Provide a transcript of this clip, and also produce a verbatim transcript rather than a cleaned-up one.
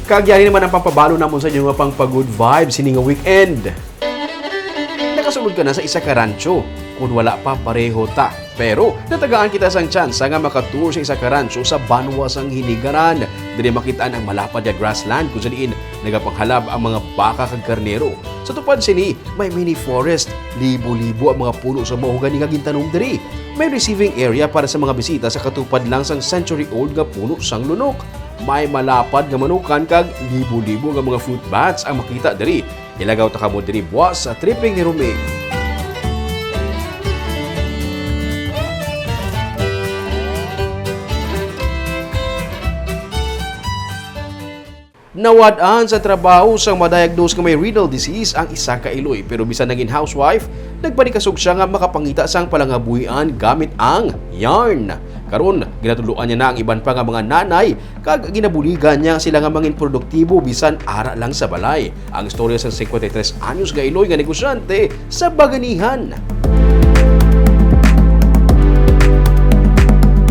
Kag yari naman ang pampabalo namon sa inyo nga pang pa-good vibes sini nga weekend. Nakasulod ka na sa isa ka rancho? Kung wala pa, pareho ta. Pero natagaan kita sang tsansa nga makatour sa isa ka rancho sa banwa sang Hinigaran. Diri makit-an ang malapad nga grassland kung sa diin nagapanghalab ang mga baka kag karnero. Sa tupad sini, may mini forest. Libo-libo ang mga puno sa mauhugani nga gintanom diri. May receiving area para sa mga bisita sa katupad lang sang century-old nga puno sang lunok. May malapad nga manukan kag libo-libo nga mga fruit bats ang makita diri. Ilagaw ta kamo diri buwas sa tripping ni Roming. Nawad-an sa trabaho sang ma-diagnose nga may renal disease ang isa ka iloy, pero bisan naging housewife, nagpanikasog siya nga makapangita sang palangabuhian gamit ang yarn. Karon, ginatudloan niya na ang iban pa nga mga nanay kag ginabuligan niya sila nga mangin produktibo bisan ara lang sa balay. Ang istorya sang singkwenta y tres anyos nga iloy nga negosyante sa Baganihan.